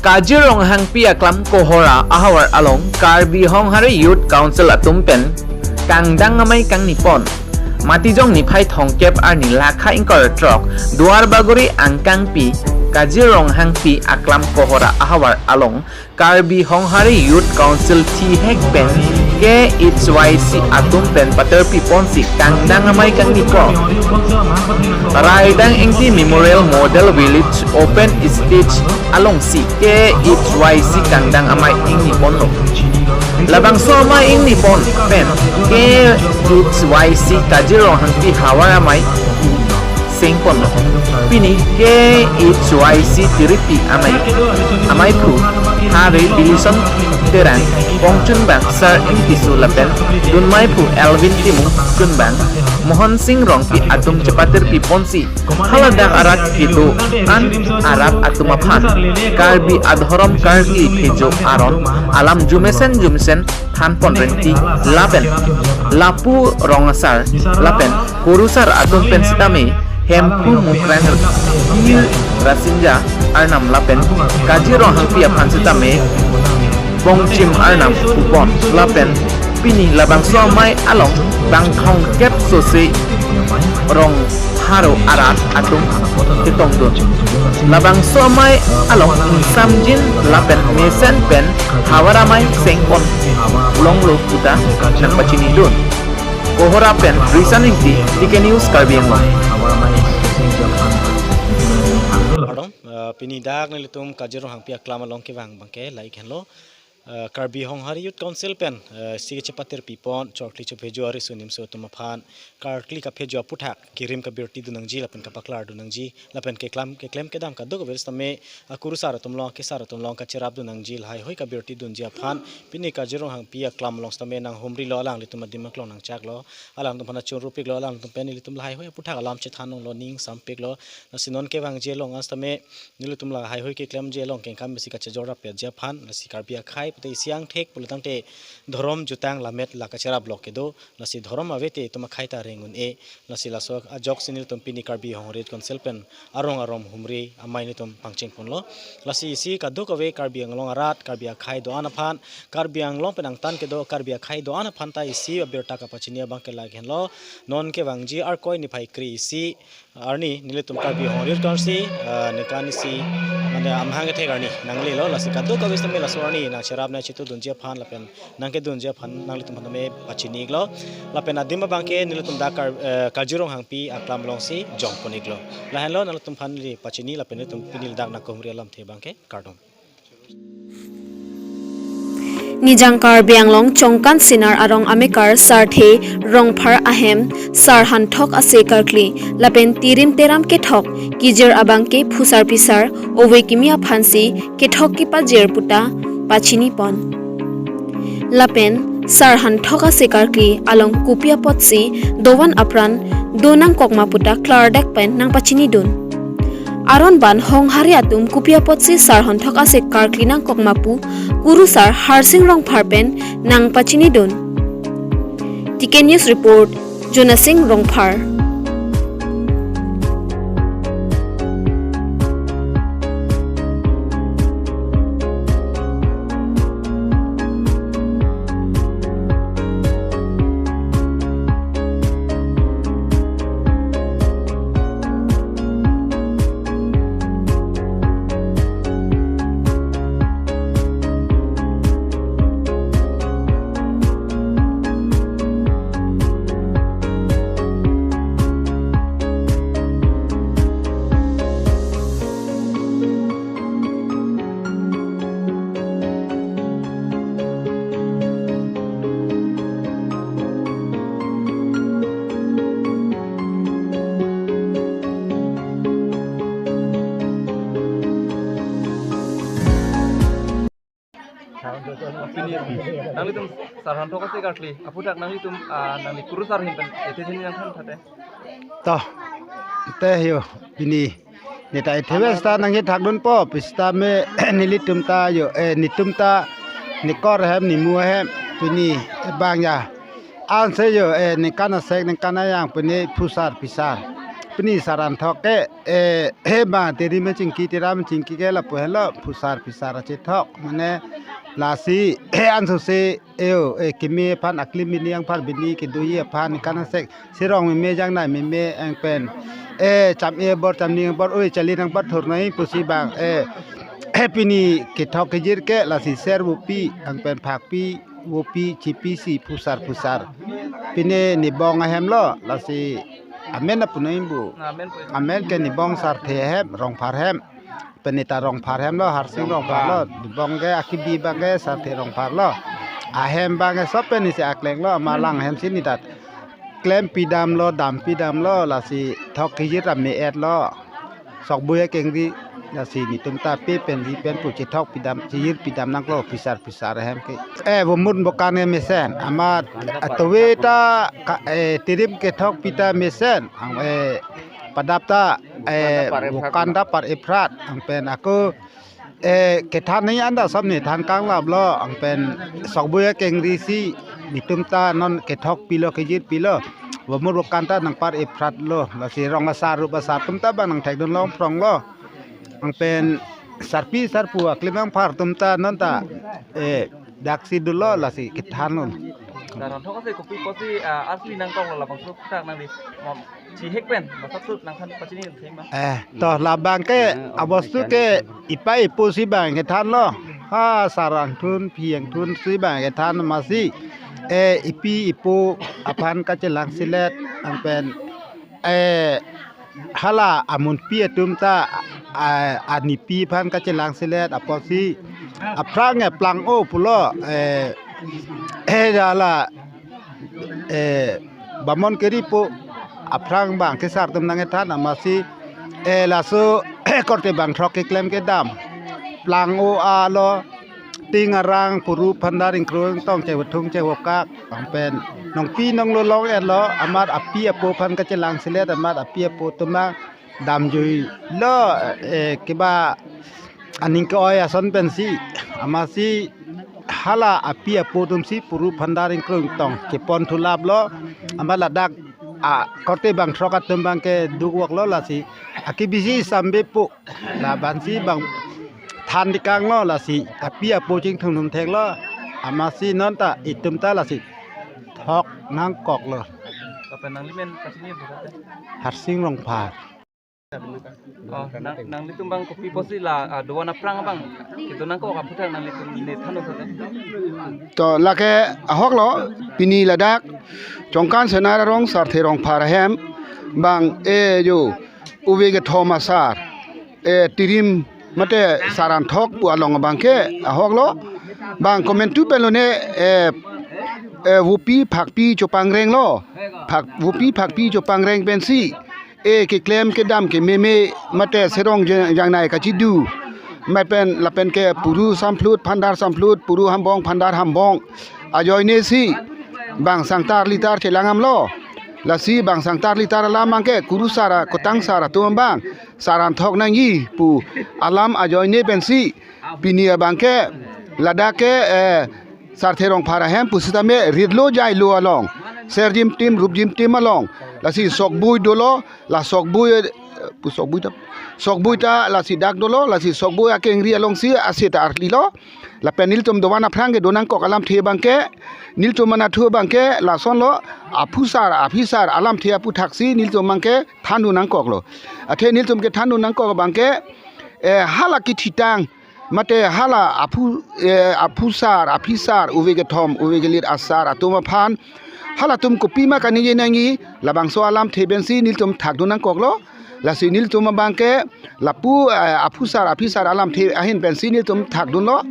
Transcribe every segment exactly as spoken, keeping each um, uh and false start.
Kajir Ronghangpi aklam Kohora ahavar along Karbi Honghari Youth Council atum pen kangdang amei kangni pon. Matijong niphai thomkep arni lakha ingkoi ra throk Duarbagori angkangpi Kajir Ronghangpi aklam Kohora ahavar along Karbi Honghari Youth Council thihek pen K H Y C atum pen paterpi ponsi kangdang amei kangni pon. Raidang Ingti Memorial Model Village Open Stage alongsi K H Y C kangdang amei ingni ponlo. Labangso amei ingni pon pen K H Y C Kajir Ronghangpi havar amei seng ponlo. Pini K H Y C tiripi amei, ameiphu Hari Bilison Terang, Pongchunbang Sar Ingtisu lapen dunmeiphu Elvin Timung, Chunbang Mohon Sing Rongpi atum chepaterpi ponsi haladak arat kedo-an arat atum aphan Karbi adhorom karkli phejo aron alam jumesen jumesen than pon rengti lapen lapu rong asar lapen kurusar atum pen sitame Hemphu Mukrang Pi Rasinja Arnam lapen Kajir Ronghangpi aphan sitame Bongchim Arnam pu pon lapen pini labangso amei along bang thomkep sose rong haro arat atum ketongdun. Labangso amei along ingsamjin lapen mesen pen havar amei seng pon longlo puta nangpachinidun. Kohora pen Risan Ingti, T K News Karbi Anglong. Kardom, eh, pini dak nelitum Kajir Ronghangpi aklam along kevang abangke lahai henlo. Eh, Karbi Honghari Youth Council pen, eh, isi kachepaterpi pon, chorkli chephejo ariso nimso atum aphan karkli kaphejo aputhak kirim kabirti dun nangji lapen kapaklar dun nangji lapen keklem keklem kedam kadokave sitame akurusar atum along, kesar atum along kacherap dun nangji, lahaihui kabirti dunji aphan pini Kajir Ronghangpi aklam along sitame nanghumrilo, alanglitum adim aklong nangchaklo, alangtum aphan achun rupiklo, alangtum pen nelitum lahaihui aputhak alam chethan longlo, ning sampiklo. Lasi non kevangji along an sitame nelitum lahaihui keklemji along kengkam besi kachejor rapetji aphan, lasi Karbi akhei pute isi angthek pulotangte dhorom jutang lammet la kacherap lok kedo, lasi dhorom ave te itum akhei ta reng un-e, lasi laso ajoksi nelitum pini Karbi Honghari Youth Council pen arong arom humri amei nelitum pangcheng ponlo. Lasi isi kadokave Karbi Anglong arat, Karbi akhei do-an aphan, Karbi Anglong pen angtan kedo Karbi akhei do-an aphan ta isi abirta kapachini abangke lahai henlo. Non kevangji Arkoi niphai kre isi arni nelitum Karbi Honghari Youth Council, ah, ningkan isi mane amahang kethek arni nanglelo, lasi kadokave sitame laso arni nangcherap nangchetudunji aphan lapen nangkedunji aphan nanglitum aphan tame pachini iklo. Lapen adim abangke nelitum dak Kar-, eh, Kajir Ronghangpi aklam alongsi jong pon iklo. Lahenlo nanglitum aphan neli pachini lapen nelitum pini ladak nangkehumri alamthe abangke kardom. Nijang Karbi Anglong Chongkan Sinar arong amekar Sarthe Rongphar ahem Sarhanthok ase karkli lapen tirim teram kethok kijir abangke phusar pisar ove kimi aphansi kethok kipajir puta pachini pon. Lapen Sarhanthok ase karkli along kopi apotsi dovan apran do nangkokma puta klardak pen nangpachinidun. Aron ban Honghari atum kopi apotsi Sarhanthok ase karkli nangkokma pu kurusar Harsing Rongphar pen nangpachinidun. T K News Report, Jonasing Rongphar. Pini nanglitum Sarhanthok ase karkli aputhak nanglitum, ah, nangli kurusar ahin pen ethe theni nangthan thate. To, te yo, pini neta ethe ves ta nangkethakdunpo, pista me nelitum ta yo, eh, netum ta nekor ahem nemu ahem pini bang ya. Anse yo, eh, ningkan asek ningkan ayang pini phusar pisar. Pini sar anthok ke, eh, he ba, Tirim Chingki, Tiram Chingki ke lapu helo, phusar phisar achethok, mane lasi, he ansose, eo, eh, keme aphan, aklim bini, angphar bini, kedoji aphan, kan asek, serong meme, jangnai meme, angpen, eh, cham-e bor, chamni bor, oi, charli nangpathurnoi pusi bang, eh, he pini kethok kejir ke, lasi ser vopi, angpen phakpi, vopi, chipisi, phusar phusar. Pine nibong ahem lo, lasi amen apunoi bu. Amen pu. Amen ke nibong Sarthe ahem, Rongphar ahem. Penita Rongphar ahem lo, Harsing Rongphar lo. Nibong ke akibi bang ke Sarthe Rongphar lo. Ahem bang ke sop penisi akleng lo, malang ahem si nidat klem pidam lo, dam pidam lo, lasi thok kejir ta me-et lo. Sokboi akengri, lasi netum ta pe pen ri pen pu chethok pidam, chejir pidam nangkok, phisar phisar ahem ke. Eh, vomut vokan ke mesen, amat atove ta ka, eh, Tirim kethok pita mesen, ang, eh, padap ta, eh, vokan ta par-e phrat, angpen ako, eh, kethan ni anda sop ni than kanglap lo, angpen sokboi akengri si, netum ta non kethok pilo, kejir pilo, vomut vokan ta nangpar-e phrat lo, lasi rong asar rup asar atum ta bang nangthekdun long phrong lo. Angpen sarpi sarpo aklim angphar atum ta non ta, eh, daksi dolo, lasi kethan lo. Sar anthok ase kopi apotsi, ah, asli nangkok lo, labangso aphuthak nangli, mo, chihek pen, masap sut nangthan pachini thema. Eh, to labang ke, eh, abostu ke, ipa ipo si bang kethan lo. Ha, sar angthun, phi angthun si bang kethan masi. Eh, ipi ipo aphan kachelang silet, angpen, eh, hala amunpi atum ta, a, anipi aphan kachelang silet, apotsi aphrang e plang-o pulo, eh, eh, hala, eh, bamon keri po aphrang bang kesar atum nangkethan, amatsi, eh, laso korte bangthrok keklem kedam plang-o alo, ting arang, puru phandar ingkrung tong, chevothung chevokak, angpen nongpi nonglo long-et lo, amat api apo aphan kachelang silet, amat api apo atum damjui lo, eh, keba aning ke-oi ason pensi, amatsi hala api apo atum si puru phandar ingkrung tong chepon thulap lo, amat ladak, ah, korte bangthrok atum bang keduk vok lo, lasi akibisi sambe po. Labansi bang than dikang lo, lasi api apo chingthum thum thek lo, amatsi non ta itum ta lasi thok nangkok lo. Kapen nangli men pachini bu? Harsing Rongphar. Oh, nang, nanglitum bang kopi apotsi la, ah, doan aphrang bang kedo nangkok aphuthak nanglitum ne than-o sate. To lake ahok lo, pini ladak Chongkan Senar arong Sarthe Rongphar ahem bang, eh, jo, ove kethom asar, eh, Tirim mate sar anthok pu along abang ke ahok lo. Bang komantu pen lone, eh, eh, vopi phakpi chopangreng lo. Phak, vopi phakpi chopangreng pensi, eh, keklem kedam kememe mate serong jang, jangnai kachidu. Mai pen lapen ke puru samphlut phandar samphlut, puru hambong phandar hambong ajoine si bang sangtar litar chelang am lo. Lasi bang sangtar litar alam bang ke kurusar, kotang sar atum bang sar anthok nangji pu alam ajoine pensi pini abang ke ladak ke, eh, Sarthe Rongphar ahem pusitame ritlo jailo along, serjim tim rupjim tim along, lasi sokboi dolo, la sokboi, eh, pu sokboi ta, sokboi ta lasi dak dolo, lasi sokboi akengri alongsi ase ta arli lo. Lapen nelitum doan aphrang kedo nangkok alamthe bang ke, nelitum anatthu bang ke lason lo, aphusar aphisar alamthe aphuthaksi nelitum bang ke thandun nangkok lo. Athe nelitum kethandun nangkok bang ke, eh, hala kethitang mate hala aphu, eh, aphusar aphisar, ove kethom ove kelit asar atum aphan halatum kopima kaningje nangji, labangso alamthe pensi nelitum thakdun nangkok lo. Lasi nelitum abang ke lapu, eh, aphusar aphisar alamthe ahin pensi nelitum thakdun lo.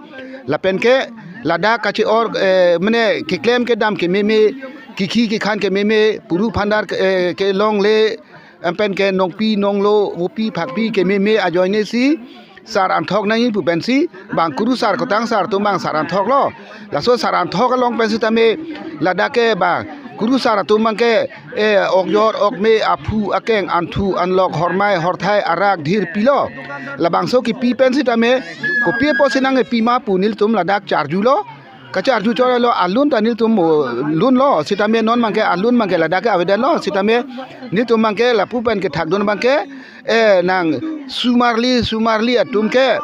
Lapen ke ladak kache-or, eh, mane keklem kedam kememe, kekhi kekhan kememe, puru phandar ke, eh, kelongle, empen ke nongpi nonglo, vopi phakpi kememe ajoine si sar anthok nangji pu pensi bang kurusar kotang sar atum bang sar anthok lo. Laso sar anthok along pensitame ladak ke bang kurusar atum bang ke, eh, okjor okme, aphu akeng, anthu anlok, hormai horthai, arak dhir pilo. Labangso kepi pensitame kopi apotsi nangkepima pu nelitum ladak charju lo. Kacharju chorlo alun ta nelitum, oh, lunlo, sitame non abangke alun abangke ladak ke avedetlo, sitame nelitum abangke lapu pen kethakdun abangke, eh, nang sumarli, sumarli atum ke,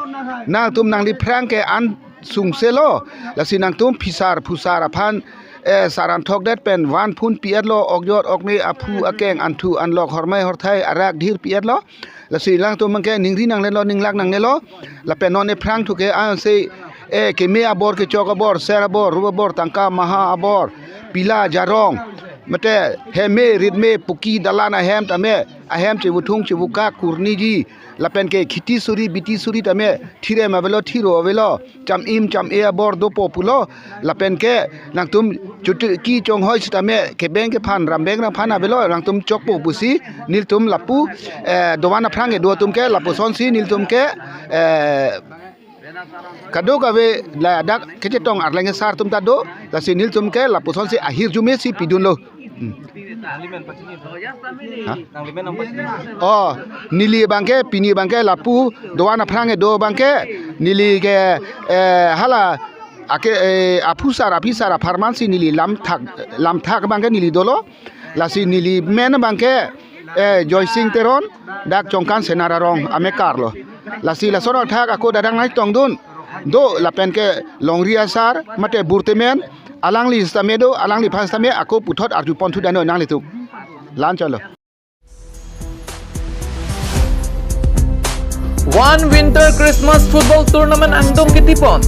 nangtum nangli aphrang ke an sungselo, lasi nangtum phisar, phusar aphan, eh, saran thokdet pen van phun pi-etlo, okjor, okme, aphu, akeng, anthu, anlok, hormai, horthai, arak, dhir pi-etlo, lasi alangtum abangke ningri nangnelo, ninglak nangnelo, lapen non aphrangthu ke ansi, eh, keme abor, kechok abor, ser abor, rup abor, tangka, maha abor, pila, jarong, mate heme, ritme, puki, dalan ahem tame, ahem chevuthung, chevukak, kurniji, lapen ke khiti suri, biti suri tame, thirem avelo, thiro avelo, cham-im, cham-e abor dopo pulo, lapen ke nangtum chutu ki chonghoi sitame, kebeng kephan, rambeng ramphan avelo, nangtum chokpo pusi, nelitum lapu, eh, dovan aphrang kedo atum ke, lapusonsi nelitum ke, eh, kadokave ladak kachetong Arleng asar atum ta do, lasi nelitum ke lapusonsi ahirjume si pidunlo. Hmm. Ha? Oh, neli abangke, pini abangke lapu dovan aphrang kedo abangke, neli ke, eh, hala, ake, eh, aphusar, aphisar apharmansi neli lamthak, lamthak abangke neli dolo. Lasi neli men abangke, eh, Joysing Teron, dak Chongkan Senar arong amekarlo. Lasi lason athak ako dadang nai tongdun do, lapen ke longri asar, mate burtemen, alangli sitame do, alangliphan sitame ako puthot arjuponthu dano nanglitum. Lan chalo. One Winter Christmas Football Tournament angdung kitipon.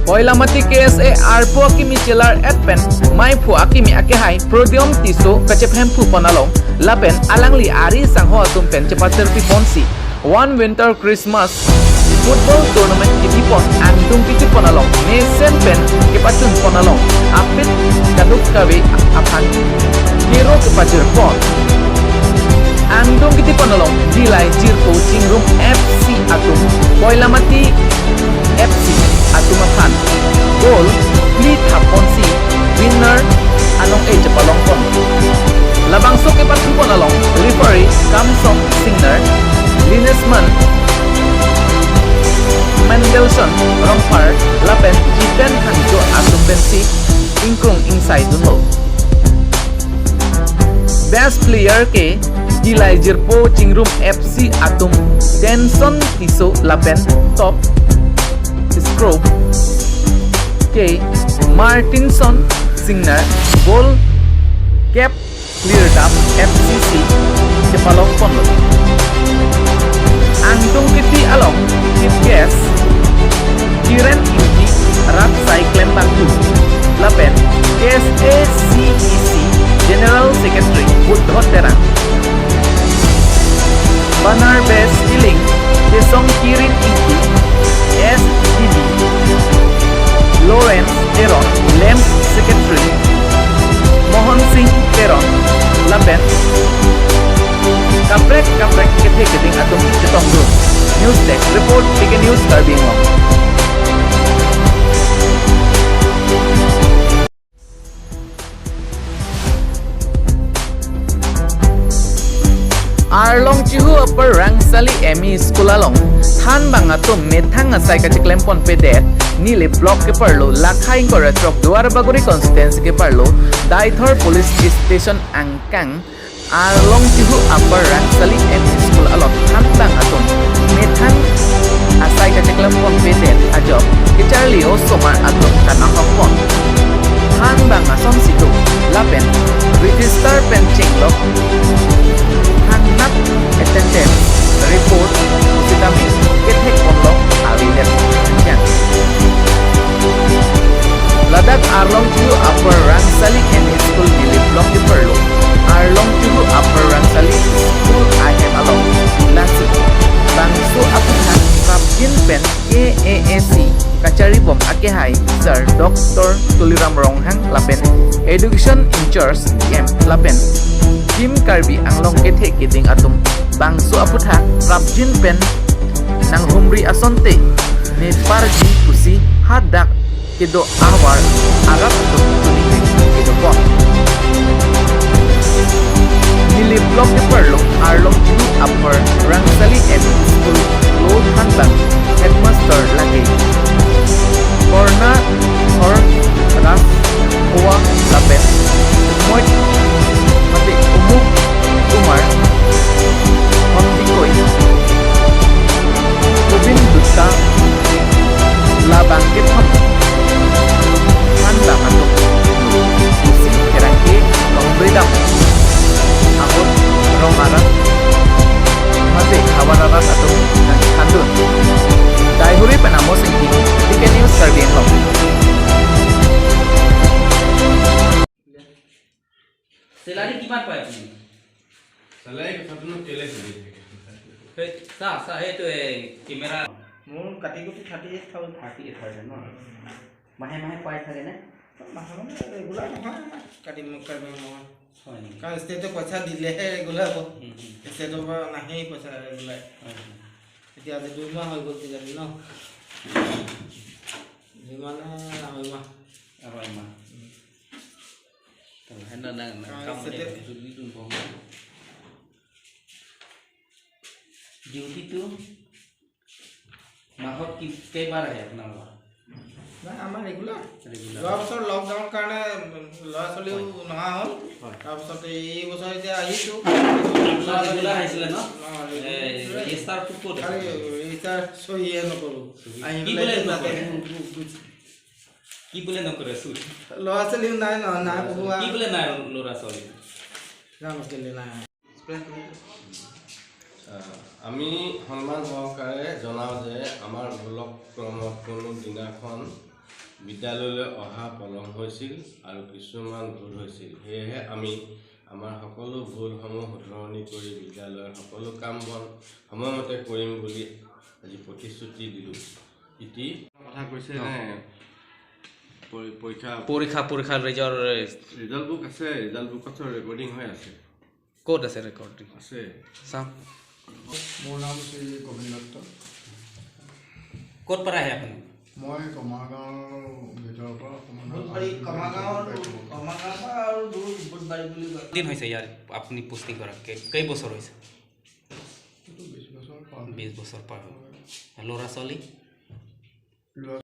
Poilamati K S A arpu akimi chelar-et pen maiphu akimi akehai Prodium Tisso kachephemphu pon along lapen alangli ari sangho atum pen chepachirpi ponsi One Winter Christmas Football Tournament kitipon angdung kitipon along mesen pen kepachun pon along apit kadokave aphan kero kepajir pon. Angdung kitipon along Dillai Jirpo Chingrum F C atum Poilamati F C atum aphan goal phli thap ponsi winner anong-e chepalong pon. Labangso kepathu pon along referee Kamsong Singnar, linesman Mendelssohn Rongphar lapen Jiten Hangjo atum pensi ingkrung ingsai dunlo. Best player ke Dillai Jirpo Chingrum F C atum Denson Tisso lapen top scorer ke Martinson Singnar, goal kep Klirdap F C si kepalong ponlo. Angdung kiti along chief guest Kiren Ingti rat sai klembangthu lapen K S A C E C General Secretary Buddho Terang. Banner best killing Kesong Kiren Ingti, S D B, Lawrence Teron, Lamp Secretary, Mohon Singh Teron, lapen kaprek kaprek kethe keding atum chetongdun. News Desk Report, T K News Karbi Anglong. Arlong Chihu Upper Rangsali M E School along thanbang atum methang asai kacheklem ponpedet Nilip Block keparlo, lakha ingkoi ra throk Duarbagori constituency keparlo, Deithor Police Station angkang Arlong Chihu Upper Rangsali M E School along thanbang atum methang asai kacheklem ponpedet ajok kecharli osomar atum kanahok pon. Thanbang asonsi do lapen register pen chenglok thangnat attendance report sitame kethek ponlok avedet anchang. Ladak Arlong Chihu Upper Rangsali M E School Nilip Block keparlo Arlong Chihu Upper Rangsali School ahem along lasi bangso aputhak prapjin pen K A A C kachari bom akehai Sir Doctor Tuliram Ronghang lapen Education in-charge D M lapen Team Karbi Anglong kethe keding atum bangso aputhak prapjin pen nanghumri asonte neparji pusi hadak kedo ahavar arat atum tuning kedo pon. Nilip Block keparlo Arlong Chihu Upper Rangsali M E School lo thanbang headmaster lake Korna Hor নালাগে কথাটো ন কেলে সুধি থাকে? সেই চা, চা, সেইটো এই কেমেৰা। মোৰ কাটি কুটি thirty eight thousand. Thirty eight thousand ন? মাহে মাহে পাই থাকে নে? মাহে মানে ৰেগুলাৰ নহয়, কাটি মোক কাটি নহয়। হয় নেকি? কাৰণ ষ্টেটে পইচা দিলেহে ৰেগুলাৰ হ'ব। উম, উম। ষ্টেটৰ পৰা নাহেই পইচা ৰেগুলাৰ। হয়, হয়। এতিয়া আজি দুই মাহ হৈ গ'ল কিজানি ন? দুই মাহ নে আঢ়ৈ মাহ? আঢ়ৈ মাহ। উম। Kalau hendak nang, nang, ah, kamu setep. Dia itu di tumpang. Duty tu mahot ki, keibar aja kenal, Pak? নাই, আমাৰ ৰেগুলাৰ। ৰেগুলাৰ। যোৱা বছৰ লকডাউনৰ কাৰণে ল'ৰা ছোৱালীও, হয়, নহা হ'ল। হয়। তাৰপিছত এই বছৰ এতিয়া আহিছো। আপোনাৰ ৰেগুলাৰ আহিছিলে ন? অ, ৰেগুলাৰ। এই ৰেজিষ্টাৰটো ক'ত আছে? খালি ৰেজিষ্টাৰ চহীহে নকৰো। চহী। আহি কি পেলাই বোলে তাতে নকৰে? গু-, গু-, গু-, কি বোলে নকৰে চুট? ল'ৰা ছোৱালীও নাই ন, নাই পঢ়োৱা। কি বোলে নাই ল'ৰা ছোৱালী? জানো কেলে নাই। আহ, আমি সন্মান সহকাৰে জনাওঁ যে আমাৰ ব্লক ক্ৰমত কোনো দিনাখন বিদ্যালয়লৈ অহা পলম হৈছিল আৰু কিছুমান ভুল হৈছিল। সেয়েহে আমি আমাৰ সকলো ভুলসমূহ শুধৰণি কৰি বিদ্যালয়ৰ সকলো কাম বন সময়মতে কৰিম বুলি আজি প্ৰতিশ্ৰুতি দিলোঁ। ইতি কথা কৈছে, অ, নে? পৰী-, পৰীক্ষা পৰীক্ষা, পৰীক্ষাৰ ৰিজাল্ট, ৰিজাল্ট বুক আছে, ৰিজাল্ট বুকত চব ৰেকৰ্ডিং হৈ আছে। ক'ত আছে ৰেকৰ্ডিং? আছে। চাওক। মোৰ নাম শ্ৰী গোবিন্দ দত্ত। ক'ত পৰা আহে আপুনি? মই কমাৰগাঁৱৰ ভিতৰৰ পৰা অকণমান বুধবাৰী, আঁতৰত কমাৰগাঁৱৰ, কমাৰগাঁৱৰ পৰা আৰু দূৰ বুধবাৰী বুলি কয়। দিন হৈছে ইয়াৰ আপুনি পোষ্টিং কৰা? কেই, কেই বছৰ হৈছে? এইটো বিশ বছৰ পাৰ হ'ল। বিশ বছৰ পাৰ হ'ল। ল'ৰা ছোৱালী? ল'ৰা